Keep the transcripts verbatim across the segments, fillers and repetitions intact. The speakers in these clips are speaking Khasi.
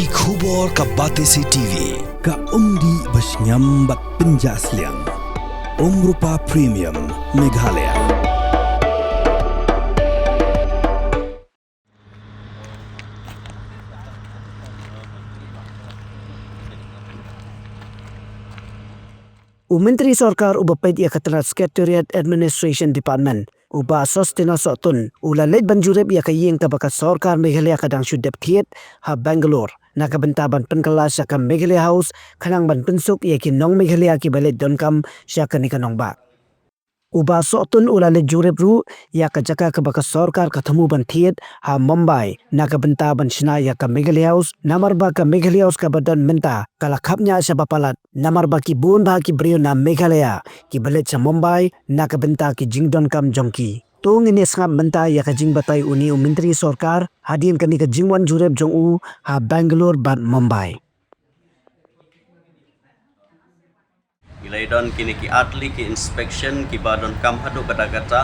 Ki khubor ka Batesi T V, ka umdih ba shngiam bad pynjah sliang. Umrupa Premium, Meghalaya. U Myntri Sorkar uba peit ïa ka tnat Secretariat Administration Department, u Bah Sosthenes Sohtun, u la leit ban jurip ïa ka ïing kaba ka Sorkar Meghalaya ka dang shu dep thied ha Bangalore, na ka bynta ban pynkylla sha ka Meghalaya House, khnang ban pynsuk ïa ki nong Meghalaya kiba leit donkam sha kane ka nongbah. U Bah Sohtun u la leit jurip ruh ïa ka jaka kaba ka Sorkar ka thmu ban thied ha Mumbai, na ka bynta ban shna ïa ka Meghalaya House, namar ba ka Meghalaya House kaba don mynta ka la khapngiah shaba palat, namar ba ki bun bah ki briew na Meghalaya kiba leit sha Mumbai na ka bynta ki jingdonkam jong ki. To ngin ïa sngap mynta ïa ka jingbatai une u Myntri Sorkar hadien kane ka jingwan jurip jong u ha Bangalore bad Mumbai. Ngi la ïa don kine ki artylli ki inspection kiba donkam haduh katta katta,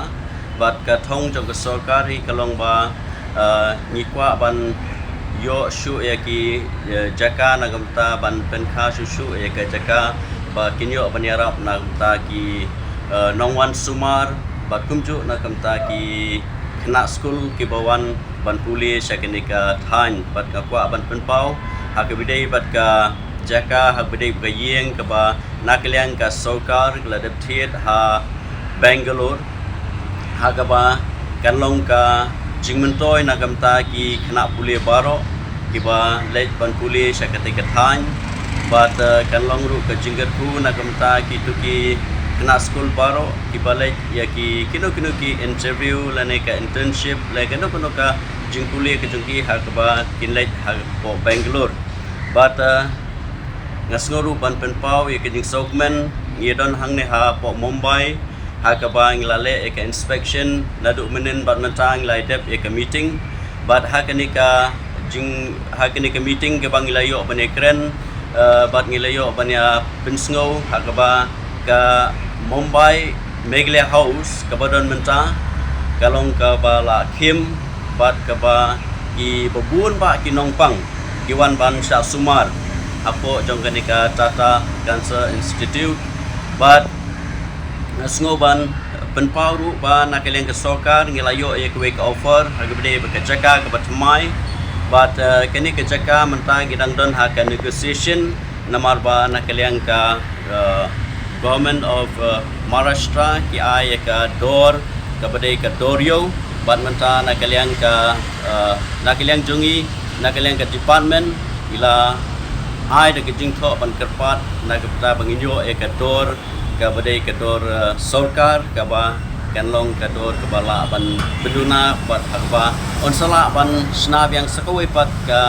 bad ka thong jong ka Sorkar hi ka long ba, eh, ngi kwah ban ïoh shuh ïa ki, eh, jaka na ka bynta ban pynkha shuh shuh ïa ka jaka ba kin ïoh ban ïarap na ka bynta ki, eh, nongwan sumar, bad kumjuh na ka bynta ki khynnah skul kiba wan ban pule sha kane ka thaiñ, bad nga kwah ban pynpaw ha kaba ïadei bad ka jaka, ha kaba ïadei bad ka ïing kaba na ka liang ka Sorkar ka la dep thied ha Bangalore, ha kaba kan long ka jingmyntoi na ka bynta ki khynnah pule baroh kiba leit ban pule sha katei ka thaiñ, bad, eh, kan long ruh ka jingkyrkhu na ka bynta kito ki khynnah skul baroh kiba leit ïa ki kino kino ki interview lane ka internship lane kano kano ka jingpule ka jong ki ha kaba kin leit hapoh Bangalore. Bad, eh, nga sngew ruh ban pynpaw ïa ka jingsngewkmen ngi don hangne hapoh Mumbai, ha kaba ngi la leh ïa ka inspection naduh mynnin bad mynta ngi la ïa dep ïa ka meeting. Bad ha kane ka jing, ha kane ka meeting kaba ngi la ïoh ban ïa kren, eh, bad ngi la ïoh ban ïa pynsngew ha kaba ka Mumbai Meghalaya House kaba don mynta ka long kaba la khim, bad kaba kiba bun bah ki nongpang ki wan ban shah sumar hapoh jong kane ka Tata Cancer Institute. Bad nga sngew ban pynpaw ruh ba na ka liang ka Sorkar ngi la ïoh ïa kawei ka offer ha kaba ïadei bad ka jaka kaba thymmai. Bad, eh, kane ka jaka mynta ngi dang don ha ka negotiation, namar ba na ka liang ka, eh, Government of, eh, Maharashtra ki ai ïa ka dor kaba dei ka dor ïew, bad mynta na ka liang ka, eh, na ka liang jong ngi, na ka liang ka department ngi la ai da ka jingthoh ban kyrpad na ka bynta ba ngin ïoh ïa ka dor kaba dei ka dor, eh, Sorkar kaba kan long ka dor kaba lah ban pynduna bad ha kaba yn sa lah ban shna biang sa kawei pat ka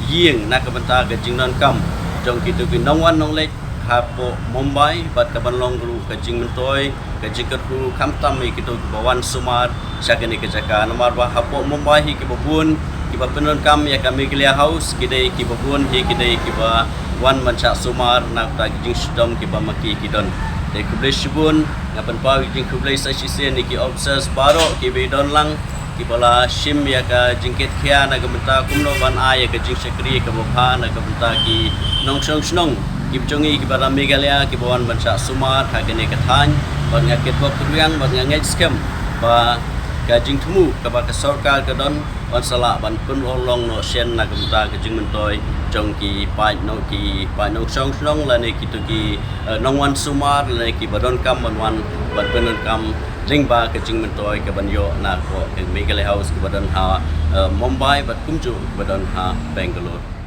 ïing na ka bynta ka jingdonkam jong kito ki nongwan nongleit hapoh Mumbai, bad kaban long ruh ka jingmyntoi ka jingkyrkhu khamtam ïa kito kiba wan sumar sha kane ka jaka, namar ba hapoh Mumbai hi kiba bun kiba pyndonkam ïa ka Meghalaya House ki dei kiba bun hi ki dei kiba wan ban shah sumar na ka bynta ki jingshitom kiba ma ki ki don. Te khublei shibun, nga pynpaw ïa ka jingkhublei sa shisien ïa ki officers baroh kiba don lang, kiba la shim ïa ka jingkitkhia na ka bynta kumno ban ai ïa ka jingshakri kaba bha na ka bynta ki nongshong shnong kiba jong ngi kiba na Meghalaya kiba wan ban shah sumar ha kane ka thaiñ. Bad nga kitbok kyrwiang bad nga ngeit skhem ba ka jingthmu kaba ka Sorkar ka don yn sa lah ban pynurlong noh shen na ka bynta ka jingmyntoi jong ki paid nong, ki paid nongshong shnong lane kito ki, eh, nongwan sumar lane kiba donkam ban wan ban pyndonkam lyngba ka jingmyntoi kaban ïoh na ka Meghalaya House kaba don ha, eh, Mumbai bad kumjuh kaba don ha Bangalore.